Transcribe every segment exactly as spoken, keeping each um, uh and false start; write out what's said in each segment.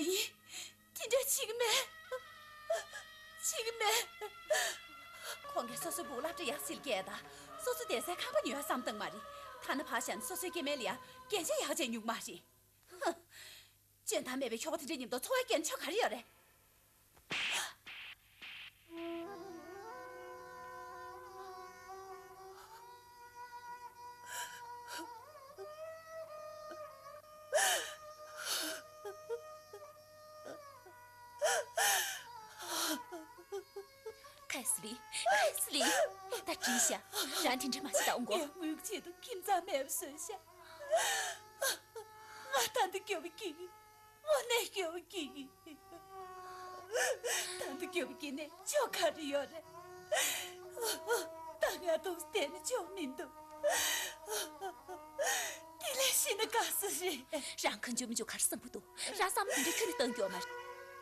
ཡིན། དེ་འདྲ་བྱེད་ཀྱི་མེད། བྱེད་ཀྱི་མེད། ཁོང་གིས་སོ་སོའི་བུ་སློབ་གྲྭ་ཡར་སླེབས་སྐད་དང་། སོ་སོ་བསྡད་སའི་ཁང་པ་ཉོ་ཡག་བསམ་བཏང་མ་རེད། ཐ་ན་ཕར་བཞག་ན་སོ་སོའི་སྐྱེ་དམན་ལ་ཡང་རྒྱན་ཆ་ཡག་ཅིག་ཉོ་གི་མ་རེད། ཧ། སྤྱོད་སྟངས་མེད་པའི་ཁྱོ་ག་དེ་འདྲའི་མཉམ་དུ་འཚོ་བ་སྐྱེལ་ན་ཆོ་ག་རེ་ཡོད་རེད། ཁེ་སི་ལི། ཁེ་སི་ལི། ད་འགྲིག་ཤག་རང་དེ་འདྲ་མ་བྱེད། ད་འོང་གོ། ངས་དངུལ་གྱི་ཆེད་དུ་ཁྱིམ་ཚང་མེད་པ་བཟོས་ཤག་ང་ད་འདི་སྐྱོ་བོ་སྐྱེ་གི། དངོས་གནས་སྐྱོ་བོ་སྐྱེ་གི། ད་འདི་སྐྱོ་བོ་སྐྱེས་ནས་ཆོ་ག་རེ་ཡོད་རེད། ད་ང་འདུག་བསྡད་ན་ཆོ་མི་འདུག་དེ་ལས་ཤི་ན་དགའ་ས་རེད། རང་གང་བྱུང་མི་བྱུང་ག་རེ་བསམ་གི་འདུག་རང་བསམ་བློ་དེ་འདྲ་ཁྱོན་ནས་གཏོང་རྒྱུ་ཡོད་མ་རེད།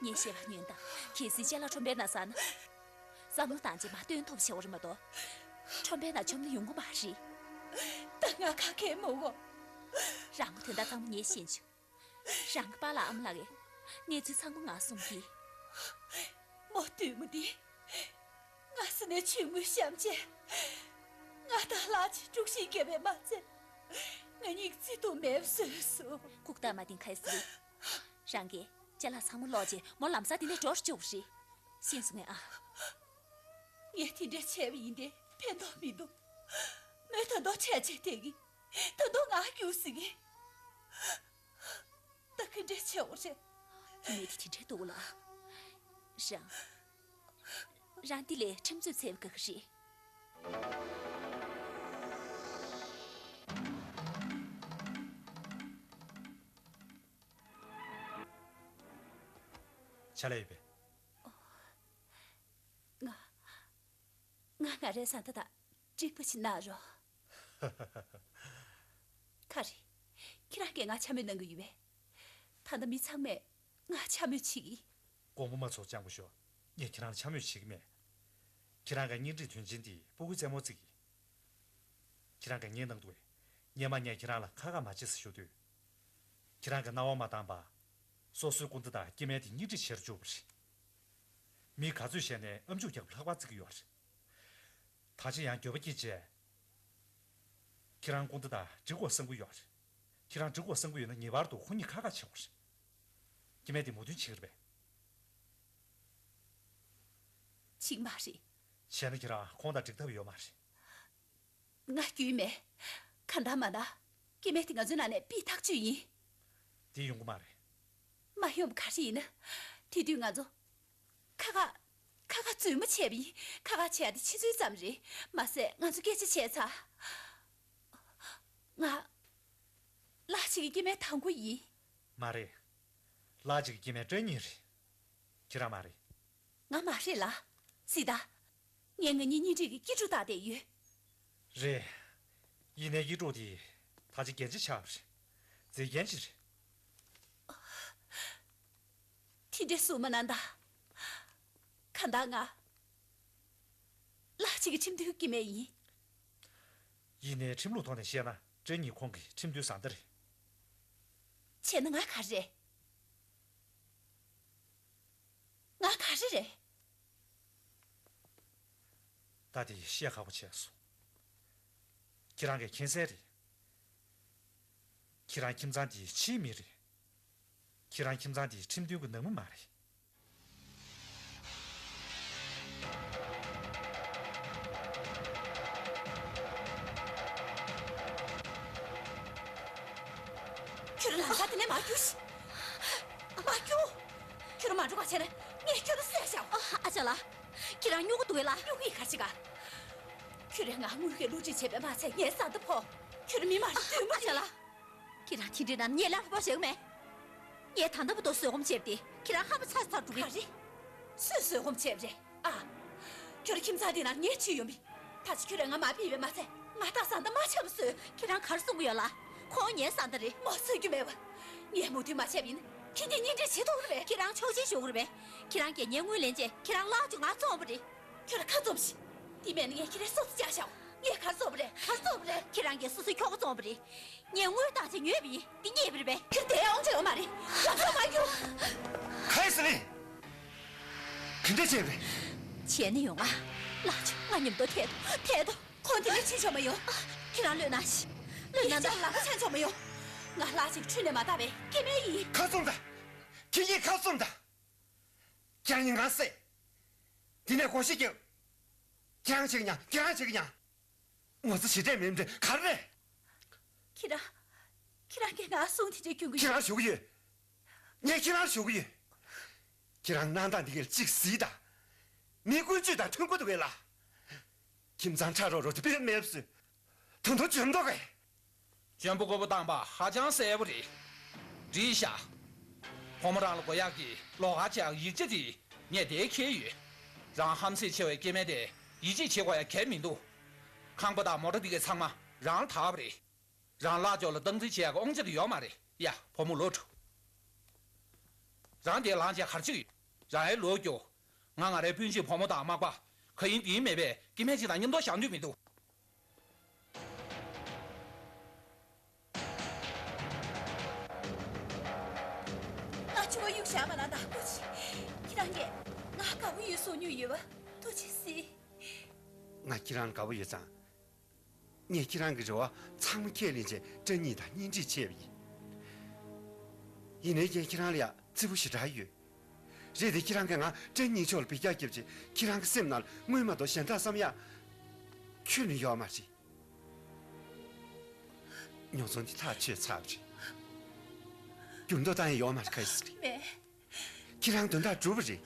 ངས་བཤད་པ་ཉོན་དང་། གལ་སྲིད་ཅ་ལག་ཁྲོམ་པའི་ནང་ཟག་ན། བསམ་བློ་བཏང་རྗེས་མར་བཏོན་ཐུབ་བྱེད་དགོས་རེད་མ་གཏོགས། ཁྲོམ་པའི་ནང་མཆོངས་ན་ཡོང་གི་མ་རེད། ད་ང་ཁ་ཁེལ་མི་དགོས། རང་ངོ་དོན་དག་ཚང་མ་ངས་ཤེས་བྱུང་། རང་གི་པཱ་ལགས་ཨ་མ་ལགས་ཀྱིས་གནས་ཚུལ་ཚང་མ་ང་གསུངས་ཀྱིས། མོ་བདུད་མོ་འདི། ང་ས་ནས་ཆུང་ངུའི་གཤམ་གྱི། ང་དང་ལགས་ཀྱིས་དཀྲུག་ཤིང་བརྒྱབ་པས་མ་ཚད། ང་གཉིས་ཀྱི་བརྩེ་དུང་མེད་པ་བཟོས་སོང་། ལྐུགས་རྟགས་མ་བསྟན་ཁ་ཡི་ཟེར། རང་གིས་ཅ་ལག་ཚང་མ་སློག་རྗེས་མོ་ལམ་སང་འདི་ནས་འགྲོ་རུ་བཅུག་རེད། ཤེས་སོང་ངས་ཨ། ངས་དེ་འདྲ་བྱས་པ་ཡིན་ཏེ་ཕན་ཐོགས་མི་འདུག་མོས་ད་དུང་འཕྲལ་ཆེར་བསྡད་ཀྱིན། ད་དུང་ང་རྒྱུགས་ཟེར་གྱིན། ད་ག་འདྲ་བྱེད་དགོས་རེད། རྒྱུ་མེད་དེ་དེ་འདྲ་འདུག་ལ། རང་། རང་འདི་ལས་ཁྲིམས་རྩོད་བྱས་པ་དགའ་གི་རེད། ཆ་ལ་ཡོད་པས། ང་། ང་ང་རའི་བཟའ་ཟླ་དང་འགྲིག་པ་ཞིག་གནང་རོགས། ག་རེ། ཁྱེད་རང་གིས་ང་འཕྱ་སྨོད་གནང་གི་ཡོད་པས། ད་ལྟ་མི་ཚང་མས་ང་འཕྱ་སྨོད་བྱེད་ཀྱི། དགོངས་པ་མ་ཚོམ་སྤྱང་པོ་ཤོག་ངས་ཁྱེད་རང་ལ་འཕྱ་སྨོད་བྱེད་ཀྱི་མེད། ཁྱེད་རང་གི་གཉེན་སྒྲིག་དོན་ཆེན་དེ་སྤུ་གུའི་རྩེད་མོ་རྩེ་གི། ཁྱེད་རང་གིས་ངའི་ནང་དུ་བས། སྔོན་མ་ངས་ཁྱེད་རང་ལ་ཁ་ཁ་མ་བྱེད་ཟེར་ཞུ་དུས། ཁྱེད་རང་གིས་རྣ་བ་མ་གཏང་པར། སོ་སོའི་སྐུ་ཟླ་དང་སྐྱེ་དམན་དེ་གཉེན་སྒྲིག་བྱེད་རུ་བཅུག་པ་རེད། མི་ག་ཚོད་བཤད་ནའི་ཨམ་ཅུག་རྒྱག་པ་ལྷག་པར་བརྩི་གི་ཡོད་རེད། ད་ཆ་ཡང་འགྱོད་པ་སྐྱེས་བྱས། ཁྱེད་རང་སྐུ་ཟླ་དང་འགྲིག་དགོས་བསམ་གྱི་ཡོད་རེད། ཁྱེད་རང་འགྲིག་དགོས་བསམ་གྱི་ཡོད་ན་ངེས་པར་དུ་ཁོ་གཉིས་ཁ་ཁ་བྱེད་དགོས་རེད། སྐྱེ་དམན་དེ་མོས་མཐུན་བྱེད་ཀྱི་རེད་པས། བྱེད་ཀྱི་མ་རེད། བྱས་ན་ཁྱེད་རང་ཁོང་དང་འགྲིག་ཐབས་ཡོད་མ་རེད། ང་རྒྱུས་མེད། གང་ལྟར་མ་ན། སྐྱེ་དམན་དེ་ང་ཚོའི་ནང་ནས་ཕུད་ཐག་ཆོད་ཡིན། དེ་ཡོང་གི་མ་རེད། མ་ཡོང་བ་ག་རེ་ཡིན་ན། དེ་དུས་ང་ཚོ། ཁ་ཁ། ཁ་ཁ་རྩེད་མོ་བྱས་པ་ཡིན། ཁ་ཁ་བྱས་ཏེ་ཕྱི་ཚུལ་ཙམ་རེད། མ་ཟད་ང་ཚོ་སྐད་ཆ་བྱས་ཚར། ང་། ལགས་ཅིག་གི་སྐྱེ་དམན་དང་པོ་ཡིན། མ་རེད། ལགས་ཅིག་གི་སྐྱེ་དམན་སྐྲག་ཉེ་རེད། ཁྱེད་རང་མ་རེད། ང་མ་རེད་ལགས། སྲིད་ད། ངས་ང་གཉིས་གཉེན་སྒྲིག་གི་སྐྱིད་སྡུག་བལྟས་བསྡད་ཡོད། རེད། ཡིན་ནའི་སྐྱིད་སྡུག་དེ་ད་ཆ་རྒྱན་ཆ་ཆགས་པ་རེད། རྫས་རྒྱན་ཅིག་རེད། དེ་འདྲ་ཟུར་མ་གནང་ད། གང་ལྟར་ང་། ལགས་ཅིག་གི་ཁྲིམས་མཐུན་སྐྱེ་དམན་ཡིན། ཡིན་ནའི་ཁྲིམས་ལུགས་ཐོག་ནས་བཤད་ན་སྐྲག་ཉེ་ཁོང་གི་ཁྲིམས་མཐུན་བཟའ་ཟླ་རེད། བྱས་ན་ང་ག་རེ་རེད། ང་ག་རེ་རེད། ད་དེ་བཤད་ཁག་པོ་བྱས་སོང་། ཁྱེད་རང་གིས་མཁྱེན་གསལ་རེད། ཁྱེད་རང་ཁྱིམ་ཚང་འདིའི་ཕྱིའི་མི་རེད། ཁྱེད་རང་ཁྱིམ་ཚང་འདིའི་ཁྲིམས་མཐུན་གྱི་ནང་མི་མ་རེད། ཁྱོད་རང་ལམ་ཁ་དེ་ནས་མར་རྒྱུགས་ཤིག་མར་རྒྱུགས། ཁྱོད་རང་མ་འགྲོ་བ་བྱས་ན་ངས་ཁྱོད་རང་བསད་བཞག་ཨ་ཅག་ལགས། ཁྱེད་རང་སྨྱོ་གི་འདུག་གས་ལགས། སྨྱོ་གི་ག་རེ་བྱེད་ག་ཁྱོད་རང་ང་དངུལ་གྱིས་བསླུ་བྲིད་བྱས་པས་མ་ཚད་ངའི་བཟའ་ཟླ་ཕོག་ཁྱོད་རང་མི་མ་རེད། བདུད་མོ་ཨ་ཅག་རེད། ལགས། ཁྱེད་རང་དེ་འདྲའི་ནང་ངས་ལབ་པ་བྱེད་གི་མེད། ངས་ད་ལྟ་བར་དུ་བཟོད་སྒོམ་བྱས་པ་དེ་ཁྱེད་རང་ཧ་པ་ཚ་ཚ་འགྲོ་གི། ག་རེ། སུས་བཟོད་སྒོམ་བྱས་པ་རེད་ཨ། ཁྱོད་རང་ཁྱིམ་ཚང་འདི་ནང་ངས་ཁྲིད་ཡོང་བས། ད་ཆ་ཁྱོད་རང་ང་མ་ཕུད་པས་མ་ཚད་ང་དང་བཟའ་ཟླ་མ་འཆམ་བཟོས། ཁྱེད་རང་ག་རེ་གསུང་གི་ཡོད་ལགས། ཁོང་ངའི་བཟའ་ཟླ་རེད། ངོ་ཚ་རྒྱུ་མེད་པ། ངས་མོས་མཐུན་མ་བྱས་པ་ཡིན་ན་ཁྱེད་གཉིས་གཉེན་སྒྲིག་བྱེད་ཐུབ་ཀྱི་རེད་པས། ཁྱེད་རང་ཆོག་མཆན་ཞུ་གི་རེད་པས། ཁྱེད་རང་གིས་ངའི་དངུལ་ལེན་རྗེས་ཁྱེད་རང་ལགས་ཀྱིས་ང་བཙོང་བ་རེད། ཁྱོད་རང་ཁ་བཙུམ་ཤིག་དེ་མིན་ན་ངས་ཁྱེད་རང་སོ་སོ་བཅག་བཞག་ངས་ག་རེ་བཙོང་བ་རེད། ག་རེ་བཙོང་བ་རེད། ཁྱེད་རང་གིས་སོ་སོའི་ཁྱོ་ག་བཙོང་བ་རེད། ངས་དངུལ་བཏང་བྱས་ཉོས་པ་ཡིན། འདི་རྙེད་པ་རེད་པས། ཁྱོད་བསྡད་ཡོང་ཆོག་ཡོད་མ་རེད། ང་ཚོ་མ་རྒྱུགས། ཅེས་རེད། བྱས་ན་ཡོང་ང་། ལགས་ཆོག་ང་མཉམ་དུ་ཐད་དོ། ཐད་དོ། ཁོང་དེ་ལས་ཕྱིན་ཆོག་མ་ཡོང་། ཁྱེད་རང་ལོས་ན་ཤི། ལོས་ན་ད། ལག་པ་ཆང་ཆོག་མ་ཡོང་། ང་ལྷ་ཅིག་ཁྲུས་ནས་མ་བཏང་བའི་སྐྱེ་དམན་ཡིན། ཁ་བཙུམ་ད། ཁྱེད་ཀྱིས་ཁ་བཙུམ་ད། ཁྱེད་རང་ཉིད་ང་བསད། དེ་ནས་གོ་ཤི་རྒྱབ། ཁྱེད་རང་བྱེད་ཀྱི་ཉག་ཁྱེད་རང་བྱེད་ཀྱི་ཉག་ངོ་ཚ་ཞེ་དྲག་མིན་འདྲ་ག་རེ། ཁྱེད་རང་། ཁྱེད་རང་གིས་ང་སྲུང་དེ་འདྲ་སྐྱོན་གྱི་ཁྱེད་རང་ཞུ་གི་ཡོད། ངས་ཁྱེད་རང་ཞུ་གི་ཡོད། ཁྱེད་རང་གནང་སྟངས་འདི་གར་གཅིག་གཟིགས་དང་། མི་ཀུན་སྤྱོད་དང་མཐུན་པོ་འདུག་གས་ལ། ཁྱིམ་ཚང་ཁྲ་རོག་རོག་ཏུ་དཔེ་མེད་བཟོས། ད་དུང་འཇོན་མདོག་གིས། འཇོན་པོ་རྒོད་པོ་བཏང་པ་ཧ་ཅང་གསལ་པོ་རེད། འགྲིག་ཤག་བུ་མོ་རང་ལ་དགོས་ཡག་གི་ལོགས་ཀ་ཅིག་ཡིག་ཆ་དེ་ངས་དེར་འཁྱེར་ཡོད། རང་ཧམ་སེམས་ཆེ་བའི་སྐྱེ་དམན་དེ་ཡིད་ཆེས་བྱེད་དགོས་ཡ་གང་ཡང་མི་འདུག་ཁང་པ་དང་མོ་ཊ་འདི་གའི་ཚང་མ་རང་ལ་བདག་པ་རེད། རང་ལག་ཕྱོགས་ལ་སྟངས་འཛིན་བྱེད་ཡག་གི་དབང་ཆ་དེ་ཡོད་མ་རེད་ཡ། བུ་མོ་ལོག་འགྲོ། རང་དེར་ལངས་བྱས་ག་རེ་བྱེད་ཀྱི་ཡོད། རང་ཡར་ལོག་རྒྱུགས། ང་ང་རའི་སྤུན་མཆེད་བུ་མོ་དང་མག་པ། ག་ཡིན་འདི་ཡིན་མེད་པའི་སྐྱེ་དམན་ཅིག་དང་མཉམ་དུ་བཞག་འདོད་མི་འདུག་ང་ཆུ་བ་གཡུག་བཞག་པ་ན་ད་ཐུགས་རྗེ་ཆེ། ཁྱེད་རང་གིས་ང་དགའ་པོ་ཡོད་གསུང་མྱོང་ཡོད་པ། ཐུགས་རྗེ་གཟིགས། ང་ཁྱེད་རང་དགའ་པོ་ཡོད་ཙང་། ངས་ཁྱེད་རང་གི་རེ་བ་ཚང་མ་ཁས་ལེན་བྱས་སྐྲ་ཉིད་དང་གཉེན་སྒྲིག་བྱས་པ་ཡིན། ཡིན་ནའི་ངས་ཁྱེད་རང་ལ་ཡ་བརྩི་བོ་ཞེ་དྲག་ཡོད། རེད་དེ་ཁྱེད་རང་གིས་ང་སྐྲ་ཉིད་ཕྱོགས་ལ་འབུད་རྒྱག་བརྒྱབ་བྱས་ཁྱེད་རང་གི་སེམས་ནང་ལ་སྔོན་མ་གཏོགས་གཞན་དག་བསམ་ཡག་ཁྱོན་ནས་ཡོད་མ་རེད། ཉོ་ཚོང་འདི་ཐག་ཆོད་ཚར་བ་རེད། འགྱུར་ལྡོག་བཏང་ཡག་ཡོད་མ་རེད། ག་ཡིན་ཟེར་གི། མེད། ཁྱེད་རང་དོན་དག་འགྲུབ་པ་རེད།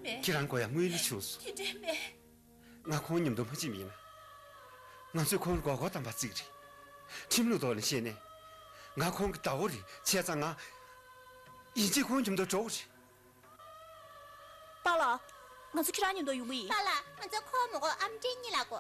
མེད། ཁྱེད་རང་དགོས་ཡག་དངོས་གནས་བྱུང་སོང་། དེ་འདྲས་མེད། ང་ཁོང་མཉམ་དུ་མ་ཕྱིན་པ་ཡིན་ན། ང་ཚོས་ཁོང་ལ་མགོ་སྐོར་བཏང་པ་ཅིག་རེད། ཁྲིམས་ལུགས་ཐོག་ནས་བཤད་ན། ང་ཁོང་གི་ཟླ་བོ་རེད། བྱས་ཙང་ང་ཡིན་གཅིག་ཁོང་མཉམ་དུ་འགྲོ་དགོས་རེད། པཱ་ལགས། ང་ཚོ་ཁྱེད་རང་མཉམ་དུ་ཡོང་གི་ཡིན། པཱ་ལགས། ང་ཚོ་ཁོ་མོ་གོ་ཨམ་ཏྲེ་གཉིས་ལ་གོ།